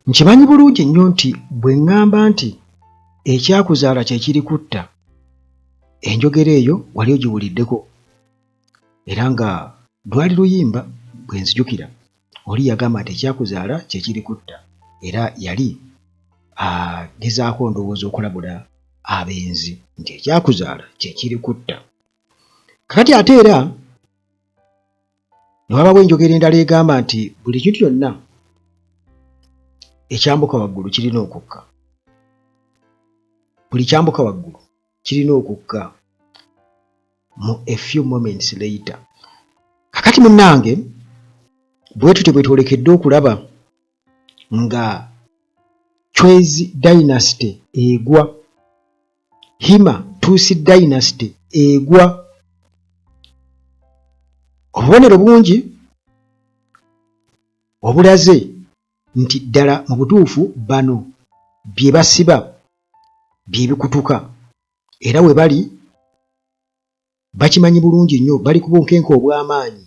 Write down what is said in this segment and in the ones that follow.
Nkimanyi bulungi nnyo nti bwe ŋŋamba nti ekyakuzaala kye kirikutta, enjogera eyo wali ogiwuliddeko era nga lwali luyimba bwe nzijukira oli yagamba nti ekyakuzaala kye kirikutta era yali agezaako ndowooza okulabula abenzi nti ekyakuzaala kye kirikutta. Kakati ate era Ne wabawo enjogera endala egamba nti buli kintu kyonna ekyambuka waggulu kirina okukka. Buli kyambuka waggulu kirina okukka mu a few moments later. Kakati munnange bwe tutyo bwe twolekedde okulaba nga Chwezi Dynasty egwa. Hima Tutsi Dynasty egwa. Obubonero bungi obulaze nti ddala mu butuufu bano bye basiba bye bikutuka era we bali Bakimanyi bulungi nnyo bali ku bunkenke obw'amaanyi.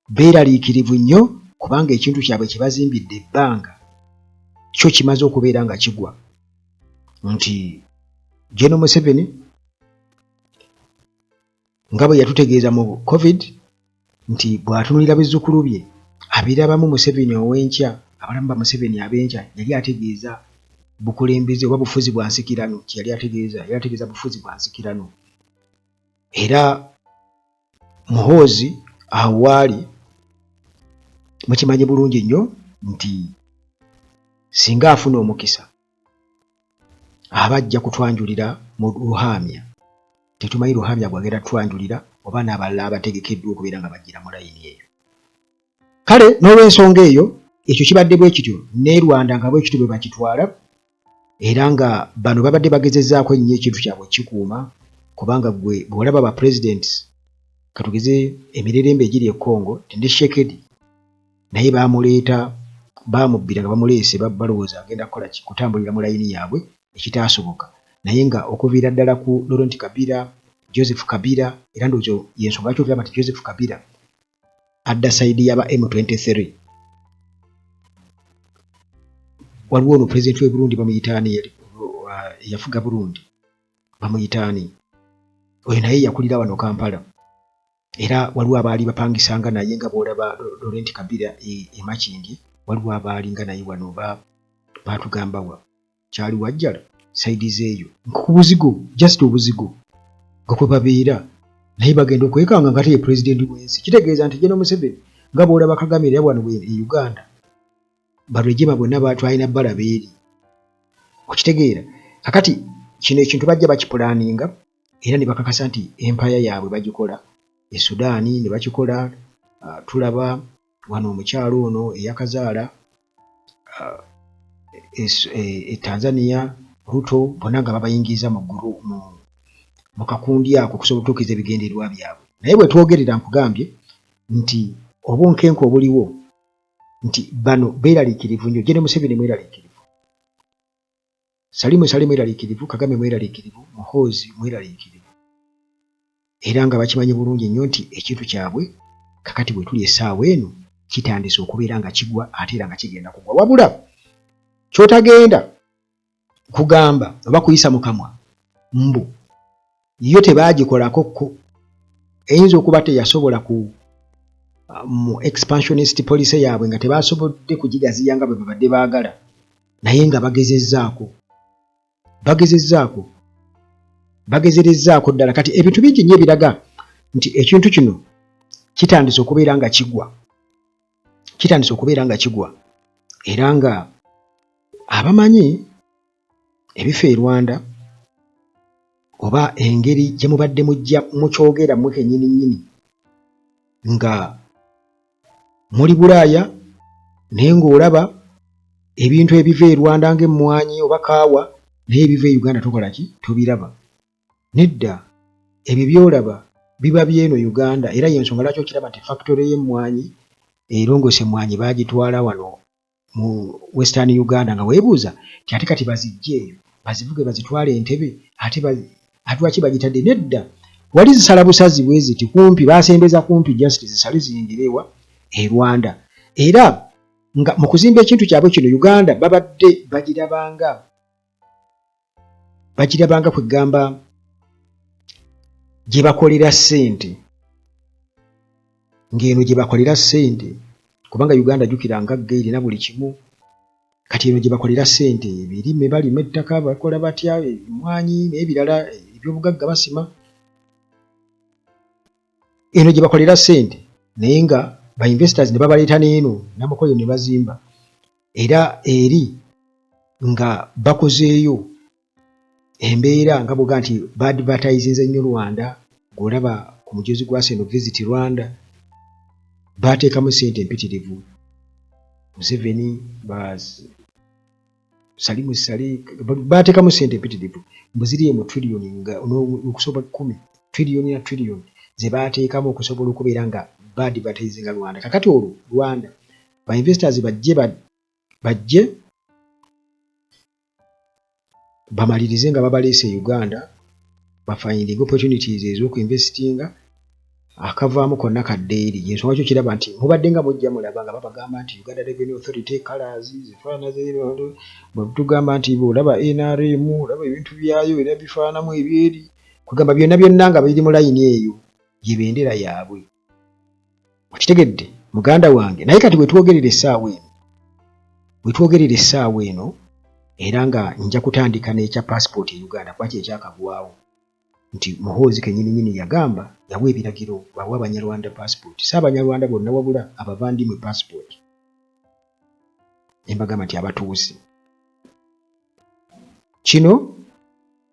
Beeraliikirivu nnyo kubanga ekintu kyabwe kye bazimbidde ebbanga kyo kimaze okubeera nga kigwa nti General Museveni nga bwe yatutegeeza mu Covid nti bw'atunulira bizzukulu bye abirabamu Museveni ow'enkya, abalamu ba Museveni ab'enkya yali ategeeza bukulembeze oba bufuzi bwa nsikirano kye yali ategeeza, yali ategeeza bufuzi bwa nsikirano. Era Muhoozi awo waali mukimanyi bulungi nnyo nti singa afuna omukisa aba ajja kutwanjulira mu Ruhamya. Tetumanyi Ruhamya gw'agenda kutwanjulira oba n'abalala abategekeddwa okubeera nga bajjira mu layini eyo. Kale n'olw'ensonga eyo ekyo kibadde bwe kityo ne Rwanda nga bwe kityo bwe bakitwala era nga bano babadde bagezezaako ennyo ekintu kyabwe okukikuuma kubanga gwe bw'olaba ba presidents katugeze emirerembe egiri e Congo ne Tshisekedi naye bamuleeta bamubbira nga bamuleese balowooza agenda kukola ki kutambulira mu layini yaabwe ekitaasoboka naye nga okuviira ddala ku Laurent Kabila Joseph Kabila era ndowooza y'ensonga lwaki ogamba nti Joseph Kabila adda sayidi yaba M23 waliwo ono pulezidenti w'e Burundi bamuyita ani eyafuga Burundi bamuyita ani oyo naye yakulira wano Kampala era waliwo abaali bapangisanga naye nga bw'olaba Laurent Kabila e, e Makindye waliwo abaali nga naye wano baatugamba wa kyali wajjala side zeeyo nkubuzigo just obuzigo nga kwe babeera naye bagenda okwekanga nga teye president w'ensi kitegeeza nti General Museveni nga bw'olaba Kagame era wano e Uganda barejema bonna batwalina balaba eri okitegeera kakati kino ekintu bajja bakipulaninga era ne bakakasa nti empaya yaabwe bagikola e Sudan ne bakikola uh, tulaba wano omukyala ono eyakazaala uh, e, e, e Tanzania Ruto bonna nga babayingiza mu guru mu, mu kakundi ako okusobola okutuukiriza ebigendererwa byabwe naye bwe twogerera nkugambye nti obunkenke obuliwo nti bano beeraliikirivu nnyo Gen Museveni mweraliikirivu Salim Saleh mweraliikirivu, Kagame mweraliikirivu, Muhoozi mweraliikirivu era nga bakimanyi bulungi nnyo nti ekintu kyabwe kakati bwe tuli essaawa eno kitandise okubeera nga kigwa ate era nga kigenda kugwa wabula ky'otagenda kugamba oba kuyisa mu kamwa mbu yo tebaagikolako ko eyinza okuba teyasobola ku mu expansionist policy yaabwe nga tebasobodde kugigaziya nga bwe babadde baagala naye nga bagezezzaako bagezezzaako bagezerezzaako ddala kati ebintu bingi nnyo ebiraga nti ekintu kino kitandise okubeera nga kigwa kitandise okubeera nga kigwa era nga abamanyi ebifa e Rwanda oba engeri gye mubadde mujja mukyogera mmwe kennyini nnyini nga muli Bulaaya naye ng'olaba ebintu ebiva e Rwanda ng'emmwanyi oba kaawa naye ebiva e Uganda tokola ki tobiraba. Nedda ebyo by'olaba biba by'eno Uganda era y'ensonga lwaki okiraba nti fakitole y'emmwanyi erongoosa emmwanyi baagitwala wano mu Western Uganda nga weebuuza nti ate kati bazijje eyo bazivuge bazitwale Entebbe ate ate lwaki bagitadde nedda wali zisala busazi bwe ziti kumpi basembeza kumpi just zisale ziyingire ewa e Rwanda era Nga mu kuzimba ekintu kyabwe kino, Uganda babadde bagirabanga kwegamba gye bakolera ssente, ng'eno gye bakolera ssente, kubanga Uganda, jjukira, ngagga, erina buli kimu. Kati eno gye bakolera ssente, ebirime balima, ettaka bakola batya, emwanyi n'ebirala, ebyobugagga basima, eno gye bakolera ssente. Naye nga ba investors ne babaleeta n'eno Namukoyo ne bazimba, era eri nga bakozeeyo embeera nga bwoga nti baadvertisinze nnyo Rwanda. Ng'olaba ku mujozi gwa seno Visit Rwanda, bateekamu ssente empitirivu. Museveni, ba Salimu Sale bateekamu ssente empitirivu, mbu ziri mu trillion nga okusoba 10, trillion na trillion ze bateekamu okusobola okubeera nga baadvertisinga Rwanda. Kakati olwo Rwanda ba investors bajje bamalirize nga babaleese e Uganda, bafinding opportunities ez'okuinvestinga, akavaamu konna kadde eri. Yensonga kyo kiraba nti mubadde nga mujja mulaba nga babagamba nti Uganda Revenue Authority colors zifaanana, bwe tugamba nti bw'olaba NRM, olaba ebintu byayo era bifaanamu ebyeri, kugamba byonna byonna nga biri mu layini eyo ye bendera yaabwe. Okitegedde, muganda wange? Naye kati bwetwogerera essaawa eno, era nga nja kutandika n'ekya passport e Uganda, kuba kyekyakagwawo nti Muhoozi kennyini nyini yagamba, yawa ebiragiro bawe Abanyarwanda passport, si Abanyarwanda bonna, wabula abavandimwe passport. Embagamba nti abatuusi kino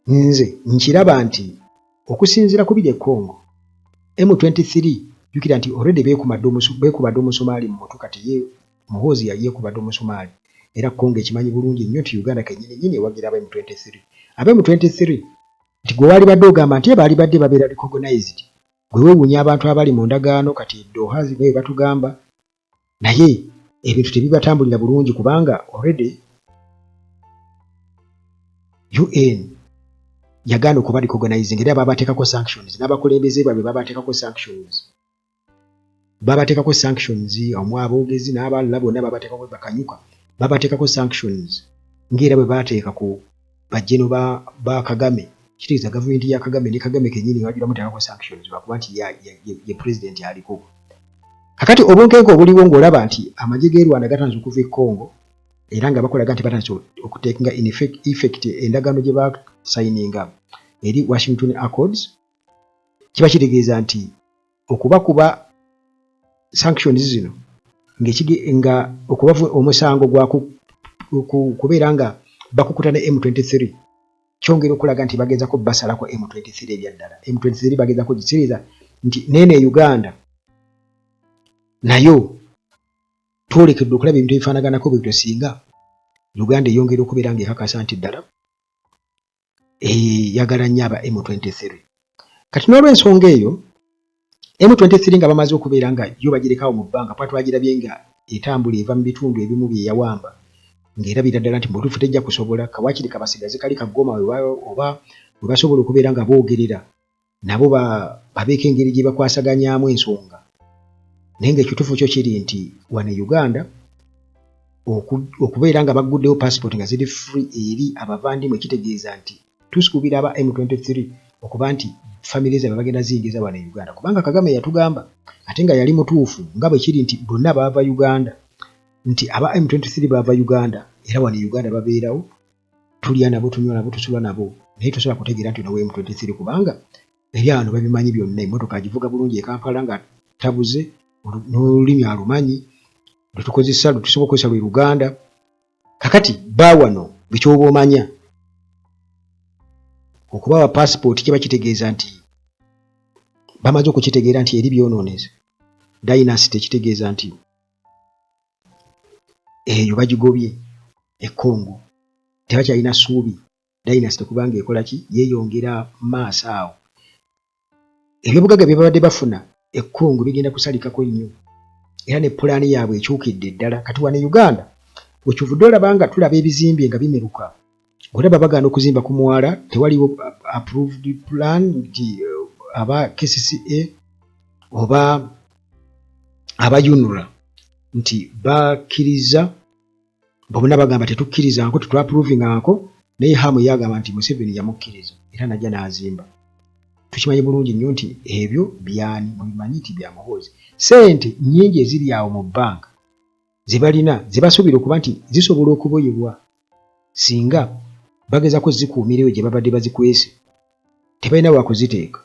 nze nkiraba nti okusinziira ku biri e Congo, M23, jjukira nti already beekubadde omusomaali mu mutwe. Kati ye Muhoozi yali yeekubadde omusomaali, era Congo ekimanyi bulungi nnyo nti Uganda kennyini nnyini ewagira aba M23. Aba M23 nti gwe waalibadde ogamba nti baali badde babeera recognized, gwe weewuunya abantu abali mu ndagaano kati e Doha nga bwe batugamba, naye ebintu tebibatambulira bulungi, kubanga already UN yagaana okuba recognizing, era babateekako sanctions, n'abakulembeze baabwe babateekako sanctions, omu aboogezi n'abalala bonna babateekako, bakanyuka babateekako sanctions, ng'era bwe baateeka ku bajjeno ba Kagame. Kitegeeza gavumenti ya Kagame ne Kagame kennyini bagira muteekako sanctions lwakuba nti ye president aliko. Kakati obunkenke obuliwo ng'olaba nti amagye g'e Rwanda gatandise okuva e Congo, era nga bakolaga nti batandise okutekinga in effect endagaano gye basayininga eri Washington Accords, kiba kitegeeza nti okubakuba sanctions zino nga okuba omusango gwa kubeera nga bakukuta ne M23, kyongera okulaga nti bagezako basalako M23. Ebyaddala M23 bagezako gisiriza nti neeno e Uganda nayo twolekedde okulaba ebintu ebifaanaganako bwebityo, singa Uganda eyongera okubeera ng'ekakasa nti ddala eyagala nnyo aba M23. Kati n'olwensonga eyo, M23 nga bamaze okubeera nga yo bagirekawo mu bbanga, kuba twagirabye nga etambula eva mu bitundu ebimu bye yawamba, ng'erabira ddala nti mubutuufu tejja kusobola, kawakiri kabasigaze kali kagoma oba we basobola okubeera nga boogerera nabo, babeeko engeri gye bakwasaganyaamu ensonga. Naye ng'ekituufu kyo kiri nti wano e Uganda okubeera nga bagguddewo passport nga ziri free eri abavandimwe, kitegeeza nti tusuubira aba M23 okuba nti famire zaabwe bagenda ziyingiza wano e Uganda, kubanga Kagame yatugamba, ate nga yali mutuufu, nga bwe kiri nti bonna baava Uganda, nti aba M23 baava Uganda, era wano e Uganda babeerawo, tulya nabo, tunywa nabo, tusula nabo, naye tosobola kutegeera nti onowa M23, kubanga ebyano babimanyi byonna. Emmotoka agivuga bulungi e Kampala nga tabuze, n'olulimi alumanyi lwetukozesa, lwetusobola okukozesa lwe Luganda. Kakati baawano bwekyoba omanya okubawa passport kiba kitegeeza nti bamaze okukitegeera nti eri byonoonese dynasty, ekitegeeza nti eyo bagigobye e Congo, tebakyalina ssuubi dynasty, kubanga ekola ki, yeeyongera maaso awo. Ebyobugagga bye babadde bafuna e Congo bigenda kusalikako nnyo, era ne pulaani yaabwe ekyukidde ddala. Kati wano e Uganda wekyovudde olaba nga tulaba ebizimbe nga bimeruka, olaba bagaana okuzimba ku mwala, tewaliwo approved plan nti aba KCCA oba aba UNRA. nti bakkiriza bonna bagamba tetukkirizanko, tetwaprovinganko, naye Hamu yagamba nti Museveni yamukkiriza era najja n'azimba. Tukimanyi bulungi nnyo nti ebyo byani mubimanyi nti bya Muhoozi. Sente nnyingi eziri awo mu bbanka ze balina ze basuubira okuba nti zisobola okuboyebwa singa bagezako zikuumira eyo gye babadde bazikwese, tebalina wakuziteeka.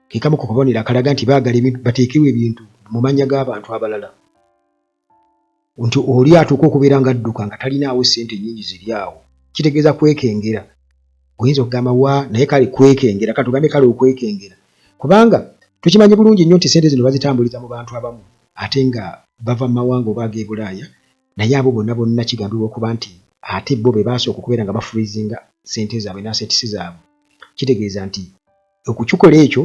Ke kamu ku kabonero akalaga nti baagala ebintu bateekewo ebintu mu mannya g'abantu abalala, nti oli atuuka okubeera ng'adduka nga talinaawo ssente nnyingi ziri awo, kitegeeza kwekengera. Oyinza okugamba wa naye kale kwekengera, katugambe kale okwekengera, kubanga tukimanyi bulungi nnyo nti ssente zino bazitambuliza mu bantu abamu ate nga bava mu mawanga oba ag'e Bulaaya, naye abo bonna bonna kigambibwa okuba nti ate bo be baasooka okubeera nga bafreezinga ssente zaabwe n'assets zaabwe. Kitegeeza nti okukikola ekyo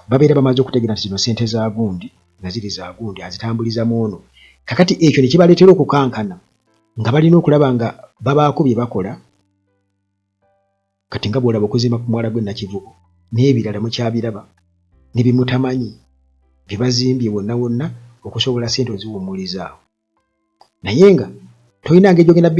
babeera bamaze okutegeera nti zino ssente za gundi nga ziri za gundi azitambuliza mu ono. Kakati ekyo ne kibaleetera okukankana nga balina okulaba nga babaako bye bakola. Kati nga bw'olaba okuzimba ku mwala gw'e Nakivubo n'ebirala mukyabiraba ne bye mutamanyi bye bazimbye wonna wonna okusobola ssente oziwummulizaawo. Naye nga tolina ngeri gy'ogenda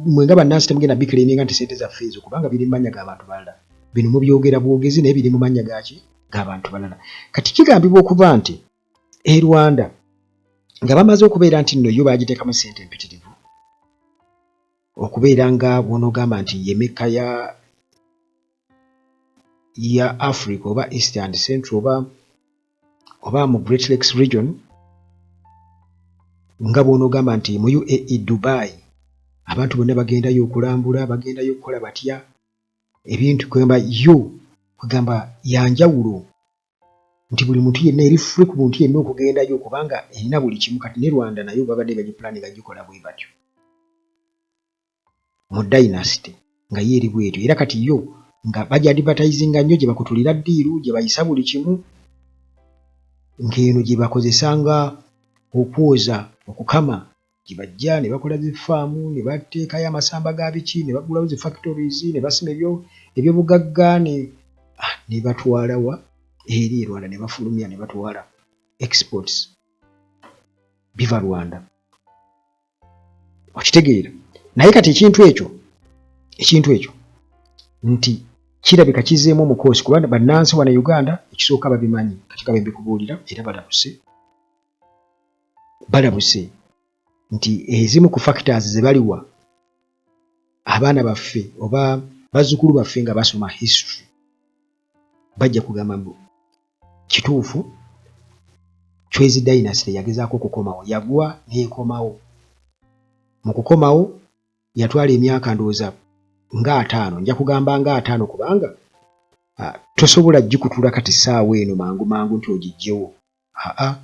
mwe nga bannansi temugenda biclaiminga nti ssente zaffe ezo, kubanga biri mu mannya ga bantu balala. Bino mubyogera bwogezi naye biri mu mannya gaki g'abantu balala. Kati kigambibwa okuba nti e Rwanda nga bamaze okubeera nti nno yo baagiteekamu ssente empitirivu okubeera nga bw'onoogamba nti ye Mecca ya Africa oba East and Central oba mu Great Lakes region, nga bw'onoogamba nti mu UAE Dubai abantu bonna bagendayo okulambula, bagendayo okukola batya ebintu, kugamba yo kugamba ya njawulo nti buli muntu yenna eri free ku muntu yenna okugendayo kubanga erina buli kimu. Kati ne Rwanda nayo babadde bagipulaninga gikola bwe batyo mu dynasty nga ye eri bwetyo, era kati yo nga bagyadvertisinga nnyo, gye bakutulira ddiiru, gye bayisa buli kimu, ng'eno gye bakozesanga okwoza okukama, gye bajja ne bakola zifaamu ne bateekayo amasamba ga biki ne baggulawo zi factories ne basima ebyobugagga ne batwala wa eri e Rwanda ne bafulumya ne batwala exports biva Rwanda. Okitegeera? Naye kati ekintu ekyo nti kirabika kizeemu omukoosi kuba bannansi wano e Uganda ekisooka babimanyi. Kati nga bwe mbikubuulira era balabuse nti ezimu ku factors ze baliwa abaana baffe oba bazzukulu baffe nga basoma history, bajja kugamba mbu kituufu Chwezi dynasty yagezaako okukomawo, yagwa n'ekomawo. Mu kukomawo yatwala emyaka ndowooza nga 50, nja kugamba nga 50 kubanga tosobola gikutula kati ssaawa eno mangu mangu nti ogiggyewo, aa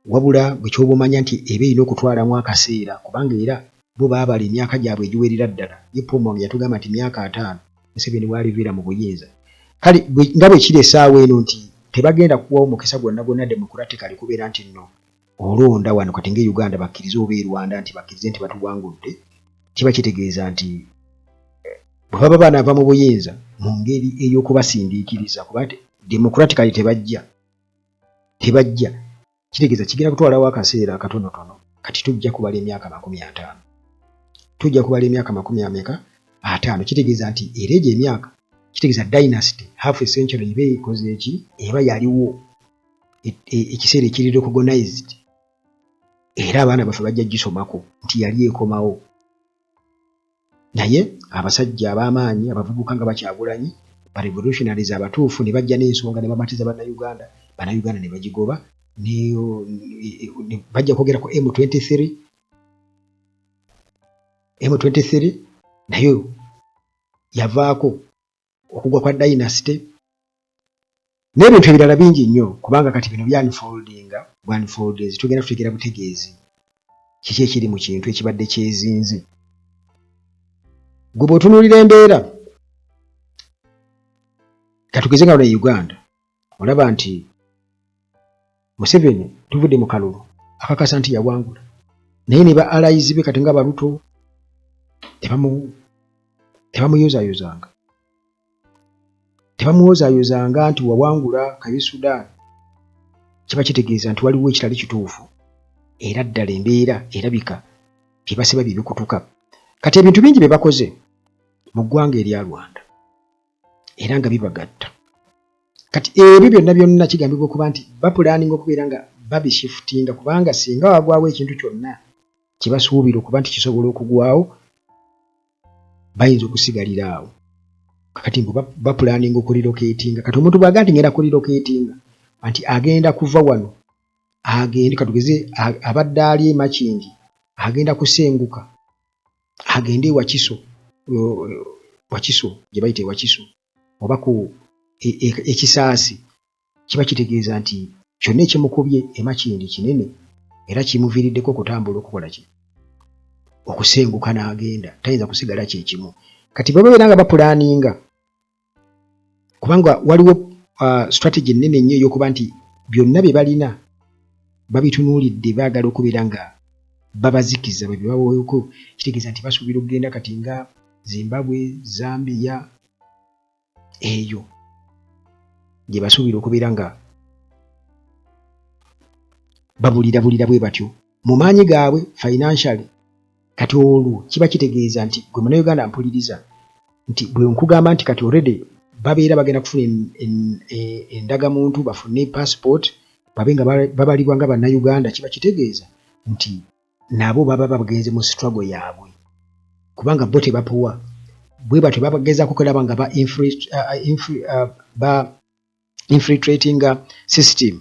wabula gwe ky'oba omanya nti eba erina okutwalamu akaseera, kubanga era bo baabala emyaka gyabwe egiwerera ddala. Ye Paul Muwonge yatugamba nti myaka 50 Museveni w'aliviira mu buyinza. Kale nga bwe kiri essaawa eno nti tebagenda kuwawo mukisa gwonna gwonna democratically kubeera nti nno olonda wano kati nga e Uganda bakkirize oba e Rwanda nti bakkirize nti batuwangudde, kiba kitegeeza nti bwe baba banaava mu buyinza mu ngeri ey'okubasindiikiriza kuba democratically tebajja, kitegeeza kigenda kutwalawo akaseera akatonotono. Kati tujja kubala emyaka 50, tujja kubala emyaka makumi ameka? 50. Kitegeeza nti era egyo emyaka kitegeeza dynasty half a century eba ekoze eki, eba yaliwo ekiseera ekiri recognized, era abaana baffe bajja gisomako nti yali ekomawo. Naye abasajja ab'amaanyi abavubuka nga bakyagulanyi ba revolutionaries abatuufu ne bajja n'ensonga ne bamatiza Bannayuganda, Bannayuganda ne bagigoba. Bajja kwogera ku M23, M23 nayo yavaako okugwa kwa dynasty n'ebintu ebirala bingi nnyo, kubanga kati bino bya-unfoldinga bwa-unfoldinzi, tugenda tutegeera butegeezi kiki ekiri mu kintu ekibadde kyezinze. Gwe bw'otunuulira embeera katugeze nga wano e Uganda, olaba nti Museveni tuvudde mu kalulu akakasa nti yawangula, naye ne ba allies be kati nga Baruto tebamuyozayozanga, tebamuwozaayozanga nti wawangula kabi Sudan. Kiba kitegeeza nti waliwo ekitali kituufu. Era ddala embeera erabika bye basiba bye bikutuka. Kati ebintu bingi bye bakoze mu ggwanga erya Rwanda era nga bibagatta. Kati ebyo byonna byonna kigambibwa okuba nti bapulaaninga okubeera nga babishifutinga kubanga singa wagwawo ekintu kyonna kye basuubira okuba nti kisobola okugwawo bayinza okusigalira awo. Kakati mbu bapulaaninga okulilokeetinga. Kati omuntu bw'agamba nti ngenda kulilokeetinga nti agenda kuva wano agende katugeze abadde ali e Makindye agenda kusenguka agende e Wakiso, Wakiso gye bayita e Wakiso oba ku e Kisaasi kiba kitegeeza nti kyonna ekimukubye e Makindye kinene era kimuviiriddeko okutambula okukola ki? Okusenguka n'agenda tayinza kusigala kye kimu. Kati bwe babeera nga bapulaaninga kubanga waliwo strategy ennene ennyo ey'okuba nti byonna bye balina babitunuulidde baagala okubeera nga babazikiza bwe bibaweeko kitegeeza nti basuubira okugenda kati nga Zimbabwe, Zambia eyo gye basuubira okubeera nga babulirabulira bwe batyo mu maanyi gaabwe financially. Kati olwo kiba kitegeeza nti gwe Munnayuganda mpuliriza nti bwe nkugamba nti kati already babeera bagenda kufuna endagamuntu bafune passport babe nga babalibwa nga Bannayuganda kiba kitegeeza nti nabo baba bagenze mu struggle yaabwe kubanga bo tebapowa bwe batyo bagezaako okulaba nga ba infiltratinga system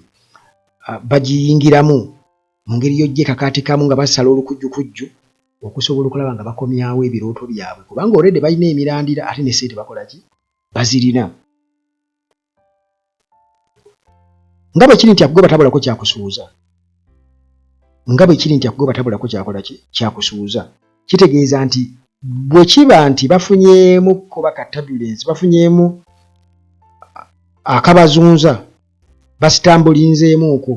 bagiyingiramu mu ngeri y'ogyekakaatikamu nga basala olukujjukujju okusobola okulaba nga bakomyawo ebirooto byabwe kubanga already balina emirandira ate ne ssente bakola ki bazirina. Nga bwe kiri nti akugoba tabulako kyakusuuza, nga bwe kiri nti akugoba tabulako kyakola ki kyakusuuza, kitegeeza nti bwe kiba nti bafunyeemu kuba ka turbulence, bafunyeemu akabazunza, basitambulinzeemu okwo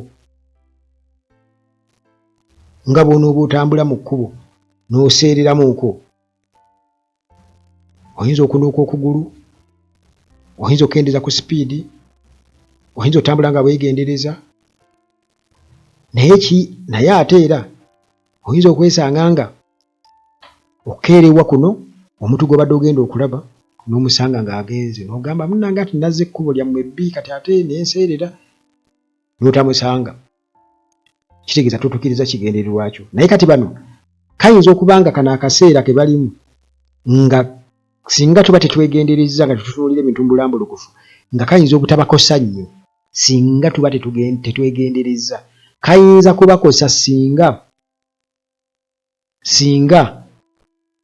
nga bw'onooba otambula mu kkubo n'oseereramu okwo oyinza okunuuka okugulu, oyinza okukendeeza ku sipiidi, oyinza otambula nga weegendereza naye ki naye ate era oyinza okwesanga nga okukeerewa kuno omuntu gw'obadde ogenda okulaba n'omusanga ng'agenze n'ogamba munnange ati nazze ekkubo lyammwe bbi kati ate ne nseerera n'otamusanga. Kitegeeza totuukiriza kigendererwa kyo. Naye kati bano kayinza okuba nga kano akaseera ke balimu nga singa tuba tetwegenderezza nga tetutunuulira ebintu mu bulambulukufu nga kayinza obutabakosa nnyo singa tuba tetwegenderezza kayinza kubakosa singa singa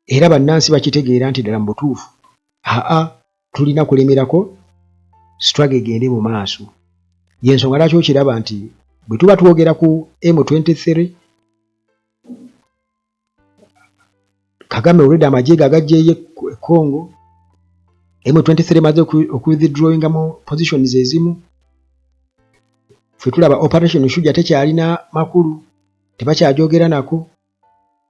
era bannansi bakitegeera nti ddala mu butuufu aa tulina kulemerako struggle egende mu maaso. Y'ensonga lwaki okiraba nti bwe tuba twogera ku M23 Kagame already amagye ge agaggyeyo e Congo, M23 emaze okuwithdrawinga mu positions ezimu. Ffe tulaba Operation Shujaa tekyalina makulu, tebakyajogera nako.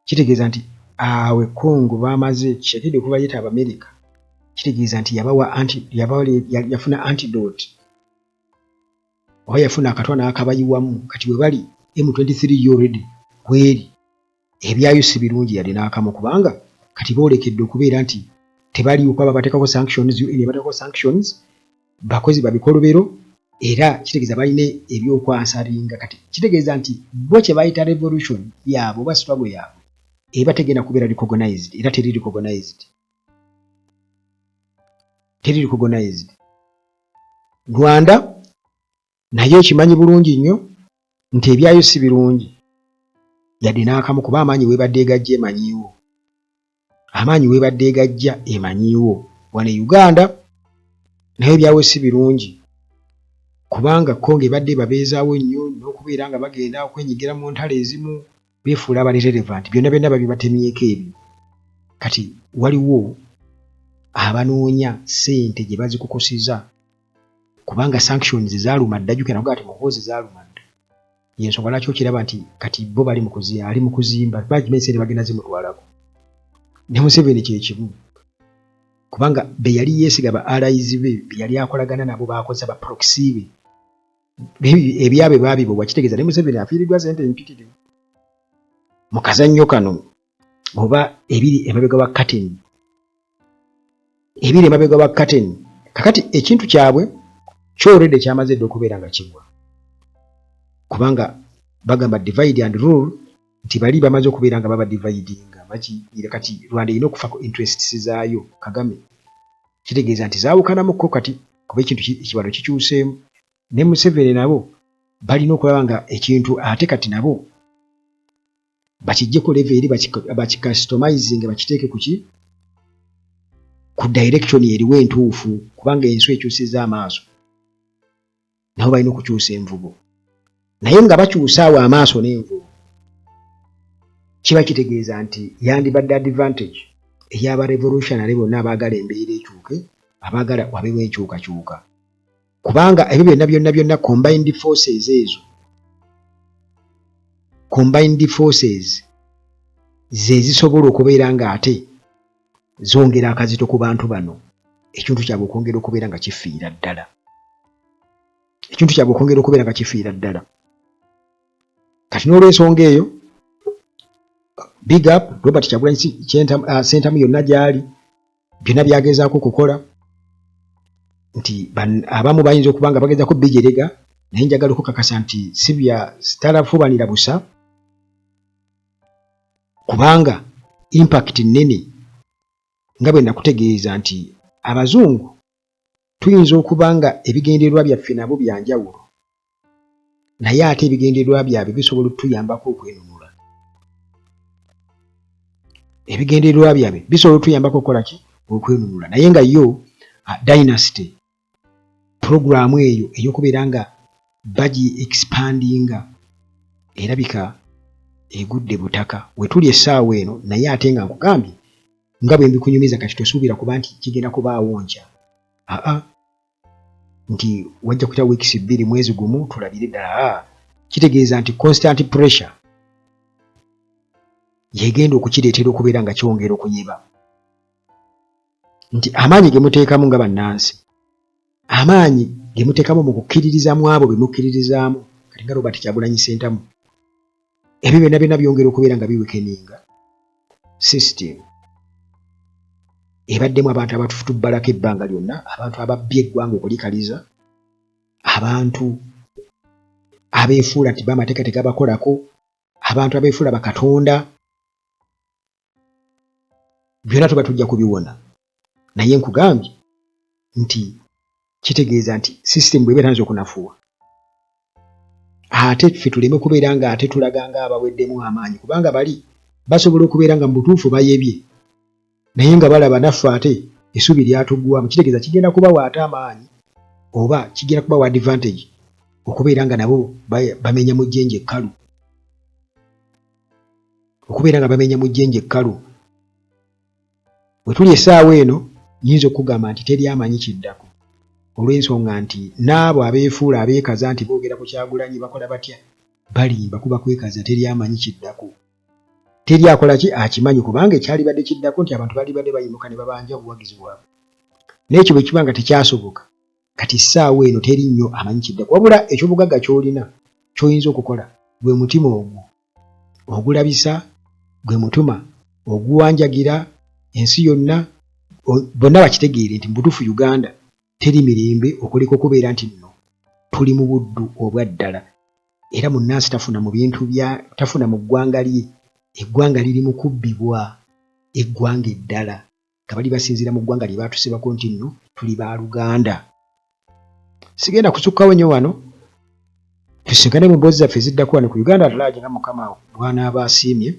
Kitegeeza nti awo e Congo bamaze Tshisekedi okuva yeta Abamerika, kitegeeza nti yabawa anti, yabawa, yafuna antidote oba yafuna akatwa n'akabayiwamu. Kati we bali M23 yo already kweri ebyayo si birungi yadde n'akamu kubanga kati boolekedde okubeera nti tebaliwo kuba babateekako sanctions, UN ebateekako sanctions, bakozi babikolobero era kitegeeza balina ebyokwansaringa. Kati kitegeeza nti bo kye bayita revolution yaabwe oba struggle yaabwe eba tegenda kubeera recognized era teri recognized, teri recognized. Rwanda naye ekimanyi bulungi nnyo nti ebyayo si birungi yadde n'akamu kuba amaanyi weebadde egajja emanyiiwo, amaanyi weebadde egajja emanyiiwo. Wano e Uganda nayo ebyawo si birungi kubanga Congo ebadde ebabeezaawo nnyo n'okubeera nga bagenda okwenyigira mu ntalo ezimu beefuula abali relevant byonna byonna babibatemyeko ebyo. Kati waliwo abanoonya ssente gye bazikukusiza kubanga sanctions zaaluma dda, jjukira nakugaa nti Muhoozi zaaluma dda. Y'ensonga lwaki okiraba nti kati bo bali mu kuzimba, ali mu kuzimba bagimanyi ssente bagenda zimutwalako. Ne Museveni kye kimu kubanga be yali yeesiga ba allies be be yali akolagana nabo baakozesa ba proxy be ebyabwe baabibowa, kitegeeza ne Museveni afiiriddwa ssente mpitirivu. Mu kazannyo kano oba ebiri emabega wa curtain, ebiri emabega wa curtain. Kakati ekintu kyabwe kyolredde kyamaze dda okubeera nga kigwa, kubanga bagamba divide and rule, nti bali bamaze okubeera nga baba dividinga bakira. Kati Rwanda erina okufa ku interests zaayo. Kagame kitegeeza nti zaawukanamukko kati, kuba ekintu ekibalo kikyuseemu. Ne Museveni nabo balina okulaba nga ekintu ate kati nabo bakijjeko level eri, bakicustomizing, bakiteeke kuki ku direction eriwo entuufu, kubanga ensi ekyusiza amaaso. Nabo balina okukyusa envubo, naye nga bakyusa awo amaaso n'envubo, kiba kitegeeza nti yandibadde advantage ey'aba revolutionary bonna abaagala embeera ekyuke, abaagala wabeewo enkyukakyuka, kubanga ebyo byonna byonna byonna combined forces ezo, combined forces ze zisobola okubeera nga ate zongera akazito ku bantu bano, ekintu kyabwe okwongera okubeera nga kifiira ddala, ekintu kyabwe okwongera okubeera nga kifiira ddala. Kati n'olwensonga eyo, big up Robert Kyagulanyi Ssentamu yonna gy'ali, byonna byagezaako okukola, nti abamu bayinza okuba nga bagezaako bijerega, naye njagala okukakasa nti si bya talafuubanira busa, kubanga impact nnene. Nga bwe nakutegeeza nti abazungu tuyinza okuba nga ebigendererwa byaffe nabo bya njawulo, naye ate ebigendererwa byabwe bisobola otuyambako okwenunula. Ebigendererwa byabwe bisobola otuyambako okukola ki? Okwenunula. Naye nga yo dynasty programu eyo ey'okubeera nga bagi expandinga erabika egudde butaka wetuli essaawa eno. Naye ate nga nkugambye, nga bwe mbikunyumiza kati, tosuubira kuba nti kigenda kubaawo nkya, aa, nti wajja kuyita weeks 2, mwezi gumu, tulabire ddala. Aa, kitegeeza nti constant pressure yegenda okukireetera okubeera nga kyongera okunyeba, nti amaanyi ge muteekamu nga bannansi, amaanyi ge muteekamu mu kukkiririza mu abo be mukkiririzaamu kati nga Robert Kyagulanyi Ssentamu, ebyo byonna byonna byongera okubeera nga biweakeninga system ebaddemu abantu abatufutubbalako ebbanga lyonna, abantu ababbye eggwanga okulikaliza, abantu abeefuula nti bamateeka tegabakolako, abantu abeefuula bakatonda. Byonna tuba tujja kubiwona, naye nkugambye nti kitegeeza nti system bw'eba etandise okunafuwa, ate ffe tuleme kubeera nga ate tulaga nga abaweddemu amaanyi, kubanga bali basobola okubeera nga mu butuufu bayebye, naye nga balaba naffe ate essuubi lyatuggwamu. Kitegeeza kigenda kubawa ate amaanyi oba kigenda kubawa advantage okubeera nga nabo bamenya mu jjenje ekkalu, okubeera nga bamenya mu jjenje ekkalu. Bwe tuli essaawa eno, nyinza okukugamba nti teri amanyi kiddako, olw'ensonga nti n'abo abeefuula abeekaza nti boogera ku Kyagulanyi bakola batya, balimba, kuba kwekaza. Teri amanyi kiddako, teri akola ki akimanyi, kubanga ekyalibadde kiddako nti abantu balibadde bayimuka ne babanja obuwagizi bwabwe, n'ekyo bwe kiba nga tekyasoboka, kati essaawa eno teri nnyo amanyi kiddako. Wabula ekyobugagga ky'olina ky'oyinza okukola gwe mutima ogwo ogulabisa, gwe mutuma oguwanjagira ensi yonna, bonna bakitegeere nti mu butuufu Uganda teri mirembe, okuleka okubeera nti nno tuli mu buddu obwa ddala, era munnansi tafuna mu bintu bya tafuna mu ggwanga lye. Eggwanga liri mu kubbibwa eggwanga eddala nga bali basinziira mu ggwanga lye baatusibako nti nno tuli baaluganda. Sigenda kusukkawo nnyo wano, tusinkane mu mboozi zaffe eziddako wano ku Uganda at Large, nga Mukama bw'anaaba asiimye.